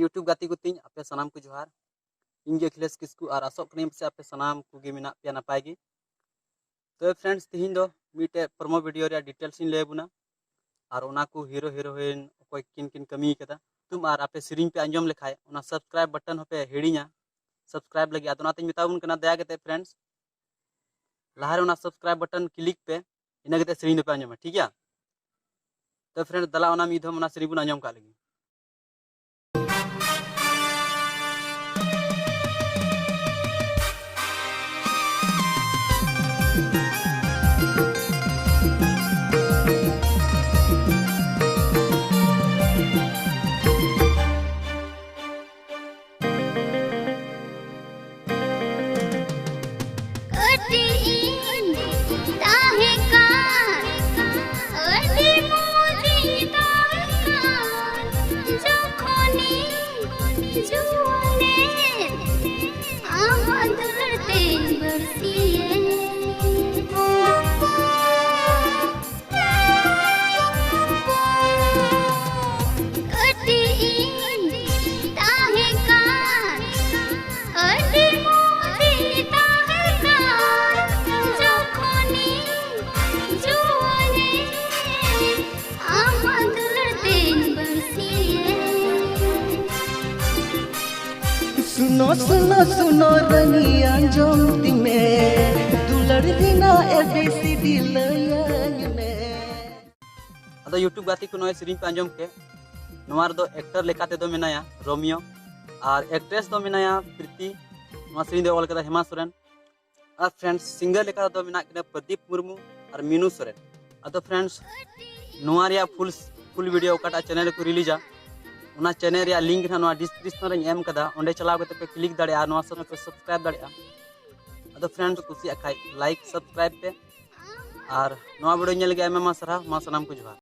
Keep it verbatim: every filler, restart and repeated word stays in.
YouTube ᱜᱟᱛᱮ ᱠᱚ ᱛᱤᱧ, ᱟᱯᱮ ᱥᱟᱱᱟᱢ ᱠᱚ ᱡᱚᱦᱟᱨ᱾ ᱤᱧ ᱜᱮ ᱟᱠᱷᱤᱞᱮᱥ ᱠᱤᱥᱠᱩ, ᱟᱨ ᱟᱥᱚᱜ ᱠᱟᱹᱱᱟᱹᱧ ᱯᱟᱥᱮ ᱟᱯᱮ ᱥᱟᱱᱟᱢ ᱠᱚᱜᱮ ᱢᱮᱱᱟᱜ ᱯᱮᱭᱟ ᱱᱟᱯᱟᱭ ᱜᱮ᱾ ᱛᱚᱵᱮ friends, ᱛᱤᱦᱤᱧ ᱫᱚ ᱢᱤᱫᱴᱮᱡ promo video ᱨᱮᱭᱟᱜ details ᱤᱧ ᱞᱟᱹᱭ ᱟᱵᱚᱱᱟ, ᱟᱨ ᱚᱱᱟ ᱠᱚ hero heroine ᱚᱠᱚᱭ ᱠᱤᱱ ᱠᱤᱱ ᱠᱟᱹᱢᱤ ᱠᱟᱫᱟ ᱧᱩᱛᱩᱢ, ᱟᱨ ᱟᱯᱮ ᱥᱮᱨᱮᱧ ᱯᱮ ᱟᱸᱡᱚᱢ ᱞᱮᱠᱷᱟᱡ ᱚᱱᱟ subscribe button ᱦᱚᱸᱯᱮ ᱦᱤᱲᱤᱧᱟ subscribe ᱞᱟᱹᱜᱤᱫ᱾ ᱟᱫᱚ ᱚᱱᱟᱛᱤᱧ ᱢᱮᱛᱟ ᱵᱚᱱ ᱠᱟᱱᱟ, ᱫᱟᱭᱟ ᱠᱟᱛᱮ friends, ᱞᱟᱦᱟᱨᱮ ᱚᱱᱟ subscribe button click ᱯᱮ, ᱤᱱᱟᱹ ᱠᱟᱛᱮ ᱥᱮᱨᱮᱧ ᱫᱚᱯᱮ ᱟᱸᱡᱚᱢᱟ, ᱴᱷᱤᱠ ᱜᱮᱭᱟ? ᱛᱚ friends, ᱫᱮᱞᱟ ᱚᱱᱟ ᱢᱤᱫ ᱫᱷᱚᱢ ᱚᱱᱟ ᱥᱮᱨᱮᱧ ᱵᱚᱱ ᱟᱸᱡᱚᱢ ᱠᱟᱜ ᱞᱮᱜᱮ᱾ ᱠᱟᱹᱴᱤᱡ ᱤᱧ ᱛᱟᱦᱮᱸ ᱠᱟᱱ, ᱟᱹᱰᱤ ᱢᱚᱡᱽ ᱤᱧ ᱛᱟᱦᱮᱸ ᱠᱟᱱ, ᱡᱚᱠᱷᱚᱱᱤᱧ ᱡᱩᱣᱟᱹᱱᱮᱱ, ᱟᱢᱟᱜ ᱫᱩᱞᱟᱹᱲ ᱛᱮᱧ ᱵᱟᱹᱲᱛᱤᱭᱮᱱ᱾ ᱠᱟᱹᱴᱤᱡ ᱤᱧ ᱛᱟᱦᱮᱸ ᱠᱟᱱ, ᱟᱹᱰᱤ ᱢᱚᱡᱽ ᱤᱧ ᱛᱟᱦᱮᱸ ᱠᱟᱱ, ᱡᱚᱠᱷᱚᱱᱤᱧ ᱡᱩᱣᱟᱹᱱᱮᱱ, ᱟᱢᱟᱜ ᱫᱩᱞᱟᱹᱲ ᱛᱮᱧ ᱵᱟᱹᱲᱥᱤᱭᱮᱱ᱾ ᱥᱩᱱᱚ ᱥᱩᱱᱚ ᱥᱩᱱᱚ ᱨᱟᱹᱱᱤ, ᱟᱸᱡᱚᱢ ᱛᱤᱧ ᱢᱮ, ᱫᱩᱞᱟᱹᱲ ᱨᱮᱱᱟᱜ A B C D ᱞᱟᱹᱭᱟᱹᱧ ᱢᱮ᱾ ᱟᱫᱚ YouTube ᱜᱟᱛᱮ ᱠᱚ, ᱱᱚᱜᱼᱚᱭ ᱥᱮᱨᱮᱧ ᱯᱮ ᱟᱸᱡᱚᱢ ᱠᱮᱫ, ᱱᱚᱣᱟ ᱨᱮᱫᱚ actor ᱞᱮᱠᱟ ᱛᱮᱫᱚ ᱢᱮᱱᱟᱭᱟ ᱨᱳᱢᱤᱭᱳ, ᱟᱨ actress ᱫᱚ ᱢᱮᱱᱟᱭᱟ ᱯᱨᱤᱛᱤ᱾ ᱱᱚᱣᱟ ᱥᱮᱨᱮᱧ ᱫᱚ ᱚᱞ ᱠᱟᱫᱟ ᱦᱮᱢᱟ ᱥᱚᱨᱮᱱ, ᱟᱨ friends, singer ᱞᱮᱠᱟ ᱛᱮᱫᱚ ᱢᱮᱱᱟᱜ ᱠᱤᱱᱟ ᱯᱨᱚᱫᱤᱯ ᱢᱩᱨᱢᱩ ᱟᱨ ᱢᱤᱱᱩ ᱥᱚᱨᱮᱱ᱾ ᱟᱫᱚ friends, ᱱᱚᱣᱟ ᱨᱮᱭᱟᱜ full full video ᱚᱠᱟᱴᱟᱜ channel ᱨᱮᱠᱚ releaseᱟ, ᱚᱱᱟ channel ᱨᱮᱭᱟᱜ link ᱱᱟᱦᱟᱜ ᱱᱚᱣᱟ description ᱨᱮᱧ ᱮᱢ ᱠᱟᱫᱟ, ᱚᱸᱰᱮ ᱪᱟᱞᱟᱣ ᱠᱟᱛᱮ ᱯᱮ click ᱫᱟᱲᱮᱭᱟᱜᱼᱟ, ᱟᱨ ᱱᱚᱣᱟ ᱥᱟᱶ ᱯᱮ subscribe ᱫᱟᱲᱮᱭᱟᱜᱼᱟ᱾ ᱟᱫᱚ friends, ᱠᱩᱥᱤᱭᱟᱜ ᱠᱷᱟᱡ like subscribe ᱯᱮ, ᱟᱨ ᱱᱚᱣᱟ video ᱧᱮᱞ ᱞᱟᱹᱜᱤᱫ ᱟᱭᱢᱟ ᱟᱭᱢᱟ ᱥᱟᱨᱦᱟᱣ᱾ ᱢᱟ ᱥᱟᱱᱟᱢ ᱠᱚ ᱡᱚᱦᱟᱨ᱾